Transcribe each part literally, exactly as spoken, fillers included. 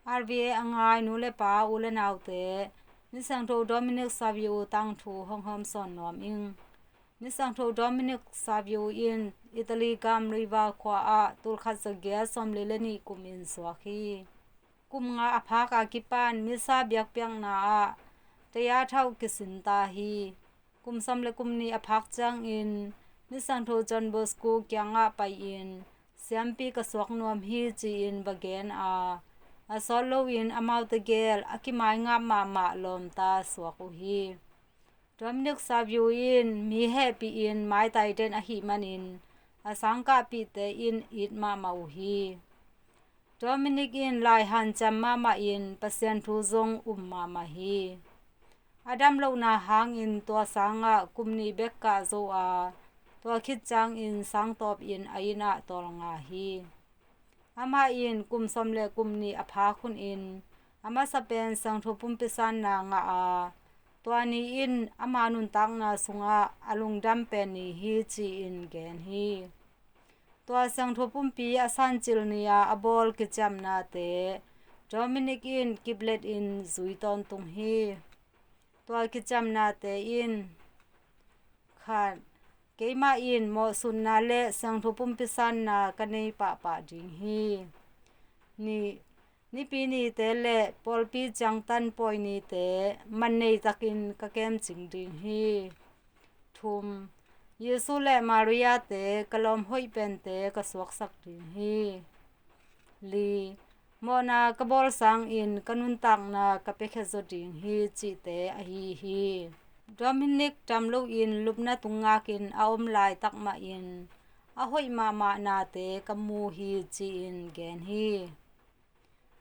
R V A a ngai nu le pa, u le naute, Misiangtho Dominic Savio tangthu hong hawmsawn nuam ing. Misiangtho Dominic Savio in Italy gam Riva khua ah tulkhat zagiat sawmli le nih kum in suak hi. Kum nga a phak a kipan misa biakpiakna ah taya thauh kisin ta hi. Kum sawm le kum nih a phak ciangin Misiangtho John Bosco kiangah pai-in siampi ka suak nuam hi ci-in va gen a, a sawt loin amaute gel a kimaingap mahmah lawmta suak uh hi. Dominic Savio in mi hehpih in maitai den ahih manin a sangkahpihte in it mahmah uh hi. Dominic in lai hanciam mahmah in Pasian thu zong um mahmah hi. A dam lohna hangin tua sangah kum nih bek kah zo a, tua khit ciangin sangtawp in a inn ah tawlnga hi. Amah in kum sawm le kum nih a phak hunin a masa pen siangtho pumpi sanna ngah a, tua ni in ama nuntakna sungah a lungdam pen ni hi ci-in gen hi. Tua siangtho pumpi a sancil ni-a a bawl kiciamnate Dominic in kiplet in zui tawntung hi. Tua kiciamnate in: khat, keimah in mawhsutna le siangtho pumpi sanna ka nei pahpah ding hi. Nih, nipi nite le pawlpi ciangtan pawi nite man nei takin ka kemcing ding hi. Thum, Jesu le Maria-te ka lawm hoih pente ka suaksak ding hi. Li, mawhna ka bawl sangin ka nuntakna ka piakhia zaw ding hi cihte ahi hi. Dominic dam loin lupna tung ngakin a om laitak mahin a hoih mahmah nate ka mu hi ci-in gen hi.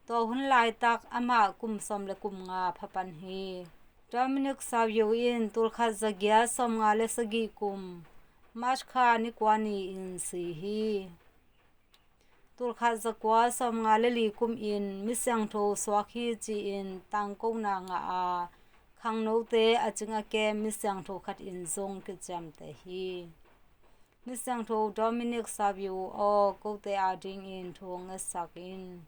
Tua hun laitak amah kum sawm le kum nga phapan hi. Dominic Savio in tulkhat zagiat sawmnga le sagih kum March kha ni kua ni-in si hi. Tulkhat zakua sawmnga le li kumin misiangtho suak hi ci-in tangkona ngah a, khangnote a cing a kem misiangtho khat in zong kiciamteh hi. Misiangtho Dominic Savio aw, kote adingin thu hong ngetsak in.